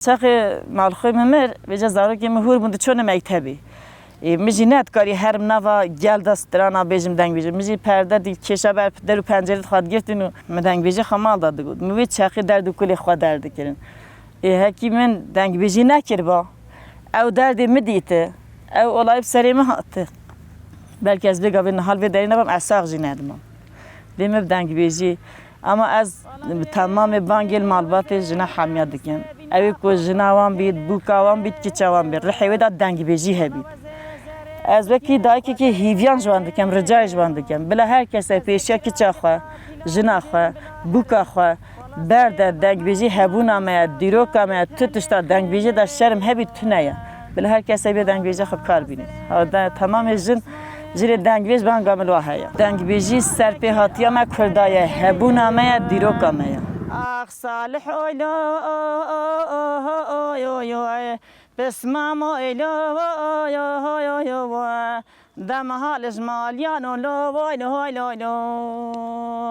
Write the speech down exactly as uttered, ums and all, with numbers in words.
Çaxê malxwê min mir, vêca zarokê min hûr bûn diçûne mektebê. Ê, min jî nedikarî herim nava gel de strana bêjim dengbêjî. Min jî perde dî kêşa ber der û pencerê xwe digirtin û min dengbêjî xwe mal de digot. Min wê çaxê derd û kulê xwe derdikirin. Ê, hekî min dengbêjî nekiriba. Ew derdê min dîti. Ew olayî bi serê min hati. Belkî ez bêga vê niha li vê derê nebam, ez sax jî nedimam. Lê min bi dengbêjî. Ama ez bi temamê bangê li malbatê jina hemiya dikim. Ew ê ku jina wan bît, bûka wan bît, kiça wan bît. Rihê wê de dengbêjî hebît. Ez wekî dayikekî hîviyan ji wan dikim, ricayê ji wan dikim. Bila her kesê pêşiya kiça xwe, jina xwe, bûka xwe, berde dengbêjî hebûna me ye, dîroka me ye, tu tişta dengbêjî de şerm hebî tune ye. Bila her kesê bê dengbêjî xwe kar bîne. Ha, de, temamê jin, jî rê dengbêj banga min wa heye. Dengbêjî serpêhatiya me Kurda ye, hebûna me ye, dîroka me ye. Ax Salih oylo, oy, oy, oy, pismam oylo, oy, oy, oy, oy, oy, dema hal ji maliyan olo, oy, oy, oy, oy.